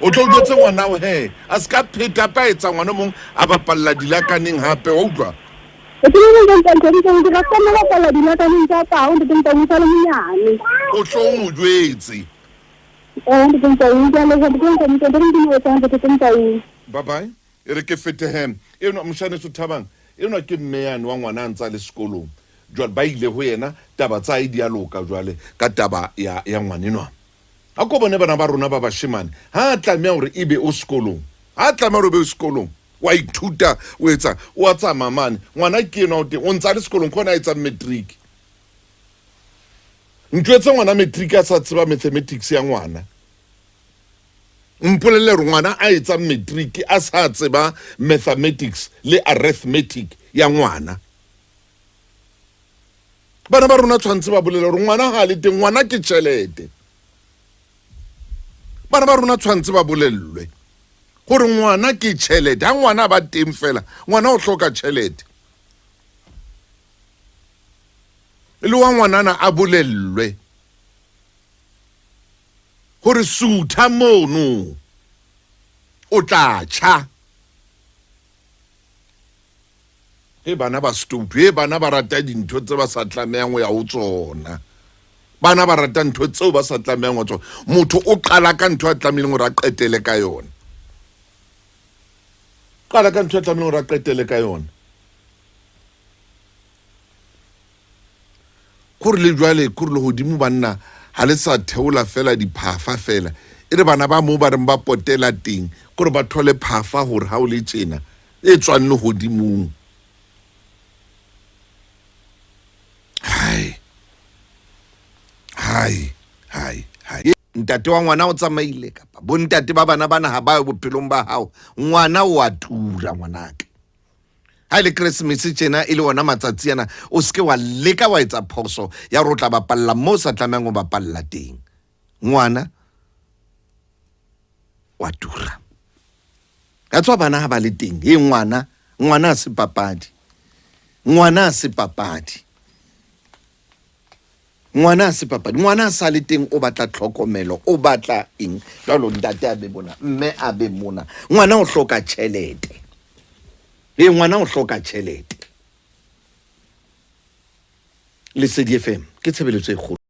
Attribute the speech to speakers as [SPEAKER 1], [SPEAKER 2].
[SPEAKER 1] O tlo jwetse ngwana o he a se ka pheta pa etsa ngwana mong a bapalla dilakaneng hape wa utlwa.
[SPEAKER 2] E ke le ntate Motaung ke rata mo bapala dilakaneng tsa tao ntate Motaung sa le monyane.
[SPEAKER 1] O tlo mo jwetse.
[SPEAKER 2] Eh ntate Motaung ke a leboha ntate Motaung ntate Modimo o etsang ntate Motaung.
[SPEAKER 1] Bye bye. E re ke fete he. Enwa moshaneso Thabang, enwa ke mme yane wa ngwana a ntse a le sekolong. Jwale ba ile ho yena taba tsa hae di a loka jwale ka taba ya ya ngwanenwa. A ko bone bana ba rona ba bashemane ha a tlameha hore ebe o sekolong. Ha a tlameha hore o be o sekolong. Wa ithuta o etsa o a tsamaya mane. Ngwana ke enwa o teng o ntse a le sekolong ke hona a etsang matric. Ntjwetse ngwana matric a sa tseba mathematics ya ngwana. Mpolelle hore ngwana a etsang matric a sa tseba mathematics le arithmetic ya ngwana. Bana ba rona tshwanetse ba bolele hore ngwana ha le teng ngwana ke tjhelete. Bana ba rona tshwanetse ba bolellwe gore ngwana ke tjhelete. Ha ngwana ba teng fela ngwana o hloka tjhelete. Le wa ngwanana a bolellwe gore sutha mono o tla tjha. He bana ba stoutu, he bana ba rata dintho tse ba sa tlamehang ho ya ho tsona. Bana ba rata ntho tseo ba sa tlamehang ho tsona. Motho o qala ka ntho a tlamehileng hore a qetele ka yona. Qala ka ntho a tlamehileng hore a qetele ka yona. Kore le jwale kore le hodimo banna ha le sa theola fela diphafa fela. E re bana ba moo ba reng ba potela teng kore ba thole phafa hore ha o le tjena e tswang lehodimong. Hai. Hai, hai, hai.
[SPEAKER 3] Ntate wa ngwana o tsamaile kapa bontate ba bana bana ha ba yo bophelong ba hao. Ngwana o a tura ngwanaka. Ha e le Keresemese tjena e le ona matsatsi ana o seke wa leka wa etsa phoso ya hore o tla bapalla moo o sa tlamehang ho bapalla teng. Ngwana wa tura. Ka tswa bana ha ba le teng. He ngwana, ngwana a se papadi. Ngwana a se papadi. Ngwana a se papadi. Ngwana a sa le teng o batla tlhokomelo, o batla eng? Jwalo ntate a be mona, mme a be mona. Ngwana o hloka tjhelete. Ee, ngwana o hloka tjhelete. Lesedi FM ke tshebeletso e kgolo.